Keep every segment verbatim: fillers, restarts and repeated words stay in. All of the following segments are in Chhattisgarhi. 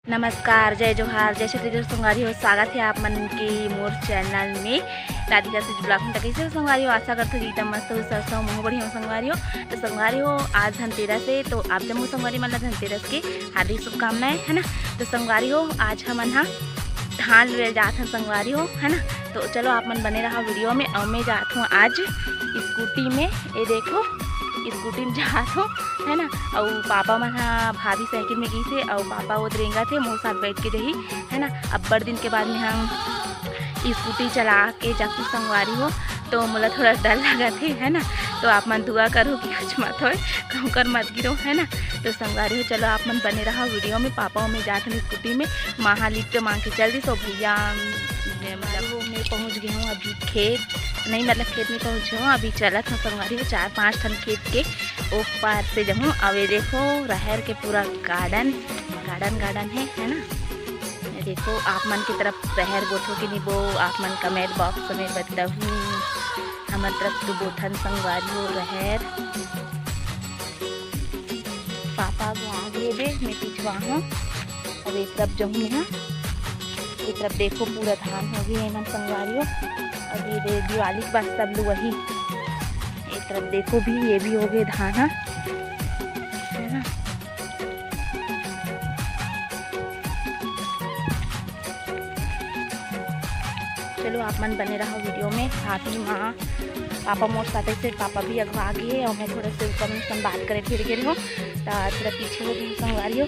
नमस्कार, जय जोहार, जय छत्तीसगढ़ संगवारी हो। स्वागत हे आप मन के मोर चैनल में, राधिका सिज ब्लॉग में। त कइसे हो संगवारी हो? आशा करथों कि एकदम मस्त हो, स्वस्थ हो, महूं बढ़िया हो संगवारी हो। त संगवारी हो, आज धनतेरस हे, तो आप जम्मो संगवारी मन ला धनतेरस के हार्दिक शुभकामनाएं, है ना। त संगवारी हो, आज हमन हा धान लुए जात हन संगवारी हो, है ना। तो चलो आप मन बने रहा वीडियो में। अउ मैं जात हूँ आज स्कूटी में, ये देखो स्कूटी में जात हूँ, है ना। अउ पापा मन हा भाभी साइकिल में गइसे, अउ पापा वो रेंगत हे, मोर साथ बैठ के जही, है ना। अब्बड़ दिन के बाद में हम स्कूटी चला के जाकू संगवारी हो, तो मोला थोड़ा डर लगत हे, है ना। तो आप मन दुआ करो कि कुछ मत होय, कहूँ कर मत गिरो, है ना। तो संगवारी हो, चलो आप मन बने रहा वीडियो में। पापा वो में जात हन स्कूटी में, माँ हा लिफ्ट मांग के चल दिस, ओ भैया, मैं, मतलब, वो मैं पहुँच गई हूँ अभी खेत, नहीं, मतलब, खेत नहीं पहुँची हूँ, अभी चलत हूँ संगवारी हो, चार पाँच ठन खेत के ओ पार से जहूँ। अब ये देखो, रहर के पूरा गार्डन, गार्डन, गार्डन है, है ना। ये देखो, आप मन की तरफ रहर बोथो कि नहीं बो, आप मन कमेंट बॉक्स में बताहू। हमर तरफ तो बोथन संगवारी हो रहर। पापा आगे आगे दे, मैं पिछवा हूँ। अब एक तरफ जहूँ मैं, हाँ। एक तरफ देखो, पूरा धान हो गए एमन संगवारी हो। अब ये दे दिवाली के बाद सब लोग वही। एक तरफ देखो भी, ये भी हो गए धान, हाँ। है ना? चलो आप मन बने रहो वीडियो में। भाभी, माँ, पापा मोर साथे से, पापा भी अगवा गे हे और मैं थोड़ा से ऊपर में संग बात करे फिर गे हो, तो थोड़ा पीछे हो गई संगवारी हो।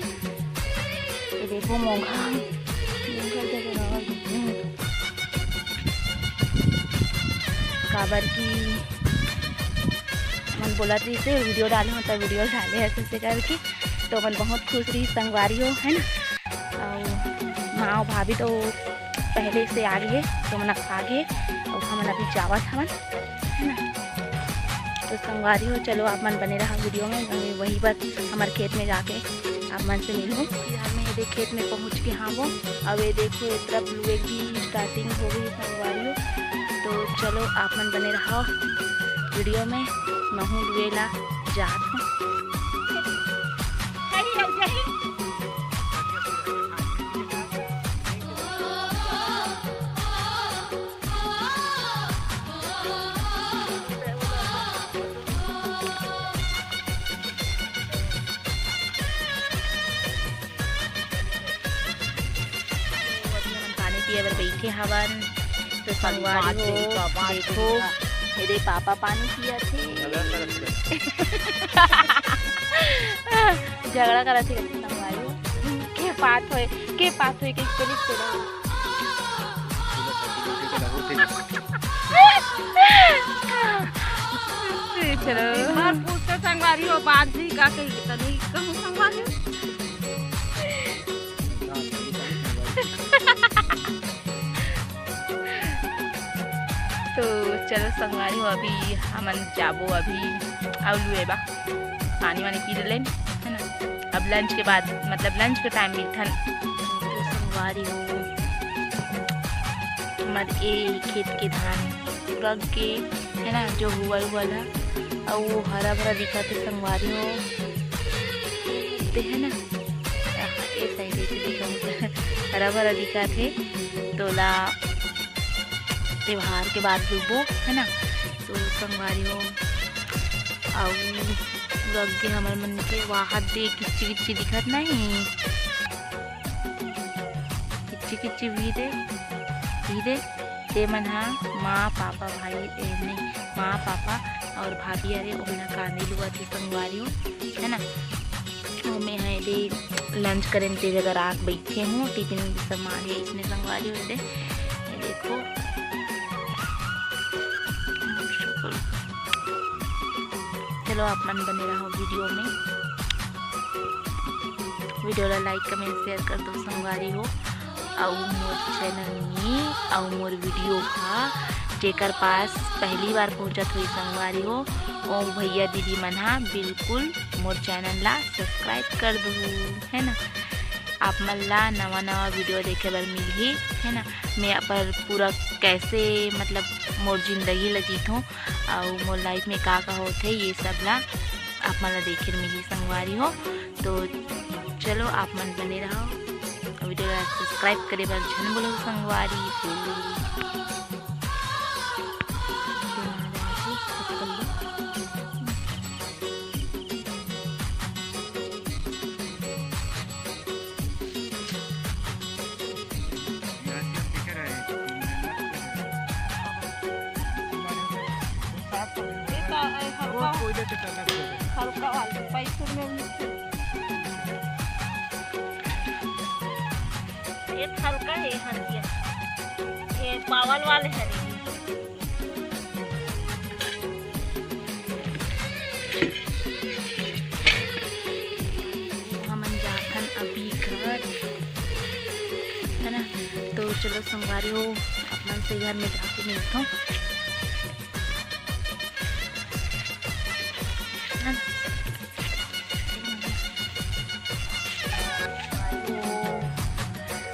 ये देखो मोघा, मोघा जगह रहा। काबर की मन बोलत रहिस हे वीडियो डाले हो, तो वीडियो डाले ऐसे से करके, तो मन बहुत खुश रही संगवारी हो, है ना। और माँ और भाभी तो पहले से आ गए, तो मन आ गए, और हमन अभी जावत हवन, है ना। तो संगवारी हो, चलो आप मन बने रहा वीडियो में, मैं वही बात हमारे खेत में जाके आप मन से मिलूँ। फिलहाल मैं ये देख खेत में पहुँच के हाँ वो, अब ये देखो ये तरफ लुए की स्टार्टिंग हो गई संगवारी हो। तो चलो आप मन बने रहा वीडियो में, महूँ लुए ला जात हूँ। पानी पिए बर बैठे हवन, तो संगवारी हो, देखो, मेरे पापा पानी पिया थे। झगड़ा करत हे संगवारी हो। के पात होए, के पात होए, के चलिस के रहो। चलो। मत पूछो संगवारी हो, बात भी का कही, तनी कहूँ संगवारी हो। तो चलो संगवारी हो, अभी हमन जाबो अभी आलू एबा। पानी वानी पी लेन, है ना। अब लंच के बाद, मतलब लंच के टाइम मिलथन। तो संगवारी हो, हमर ए खेत के धान पूरा के, है ना, जो हुआ हुआ ला, अउ वो हरा भरा दिखत हे संगवारी हो, ते है ना, ए साइड से दिखा, हरा भरा दिखत हे, तोला त्योहार के बाद लूबो, है ना। तो संगवारी हो, अउ लग गे हमर मन के वाहत दे किच्ची किच्ची दिखत नहीं, किच्ची किच्ची भी दे, भी दे। ते मन हा माँ पापा भाई, ए, नहीं, माँ पापा और भाभी अरे ओमन कांदी लुवत हे संगवारी हो, है ना। ओमे हा एदे लंच करेन ते जगह राख बैठे हूँ, टिफिन भी समान है इसने संगवारी हो एदे। ये देखो। चलो आप मन बने रहो वीडियो में। वीडियो ला लाइक, कमेंट, शेयर कर दो संगवारी हो। अउ मोर चैनल में अउ मोर वीडियो हा जेकर पास पहली बार पहुँचत होई संगवारी हो, ओ भैया दीदी मन हा बिल्कुल मोर चैनल ला सब्सक्राइब कर दू, है ना। आप मन ला नवा नवा वीडियो देखे बर मिलही, है ना। मैं अपन पूरा कैसे, मतलब, मोर जिंदगी ला जीथों अउ मोर लाइफ में का का होथे, ये सब ला आप मन ला देखे मिलही संगवारी हो। तो चलो आप मन बने रहो। सब्सक्राइब करे बर झन बोलो संगवारी हो। हल्का वाला पैसुर में ये हल्का है, हल्की है। ये पावल वाले हरे। हमन जाथन अभी घर, है ना? तो चलो संगवारी हो, अपन से घर में जाके मिलथों।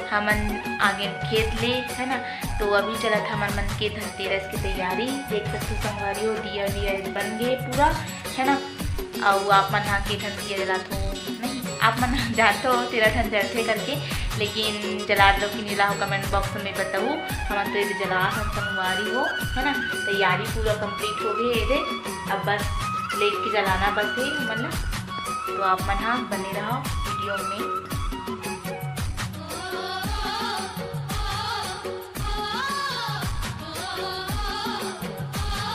हमन आगे खेत ले, है ना। तो अभी चलत हमन मन के धनतेरस की तैयारी। देख सकते संगवारी हो, दिया विया बन गए पूरा, है ना। अउ आप मन हा के ठन दिया जलात हो, नहीं, आप मन जानत हो तेरा ठन जलथे करके, लेकिन जलात लो कि नी ला हो, कमेंट बॉक्स में बताऊ। हमन तो ये जलात हन संगवारी हो, है ना। तैयारी पूरा कंप्लीट हो गई है। अब बस लेट के जलाना बस है हमन ला। तो आप मन हा बने रहो वीडियो में।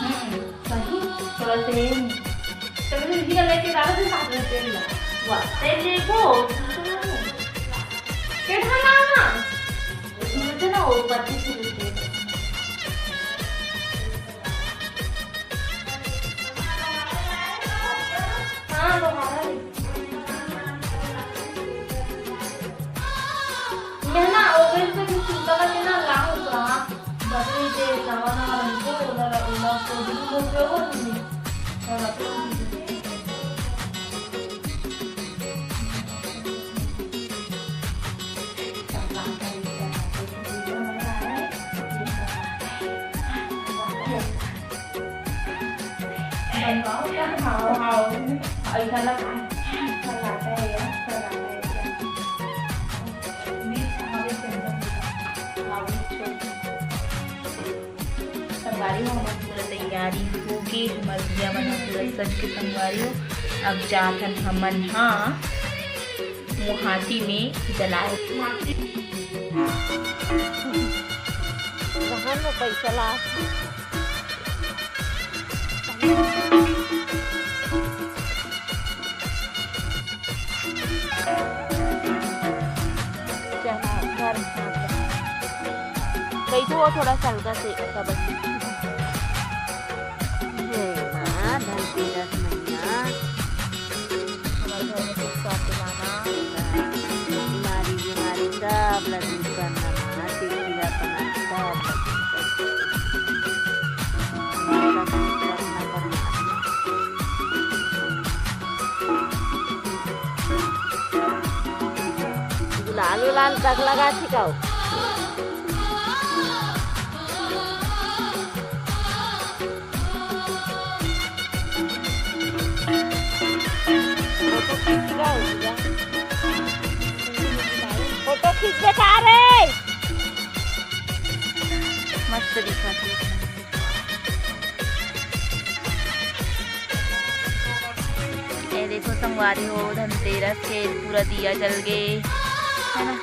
हम्म, सही, थोड़ा से। चलो, जल्दी कर लेके डालो, फिर साथ में तेल ला। वाह, तेल देखो, के खाना ना? मुझे ना वो पच्चीस रुपये। हाँ, तुम्हारा भी। मैं ना ओवन से भी चिंता करके ना लाऊं का? बकरी के नवा नवा रंग को ओला, ओला को भी हो गया वो नहीं। और अपन संगवारी हो, हमर पूरा तैयारी हो गे, हमर दिया मन पूरा सज के संगवारी हो। अब जाथन हमन हा मुहाटी में जलाए। रहन में पैसा ला। चला, घर में बैठो, थोड़ा सा हल्का से कबड्डी। जय माँ धनतेरस मैया। हमारे घर में सुख शांति लाना। बीमारी, बीमारी सब ला दूर करना माँ, चिड़चिड़ापना सब ला दूर करना। गुलाल उलाल तक लगा छिकाओ। फोटो खींच बेटा रे। मस्त दिखत हे। ए देखो संगवारी हो, धनतेरस के पूरा दिया जल गे, है ना।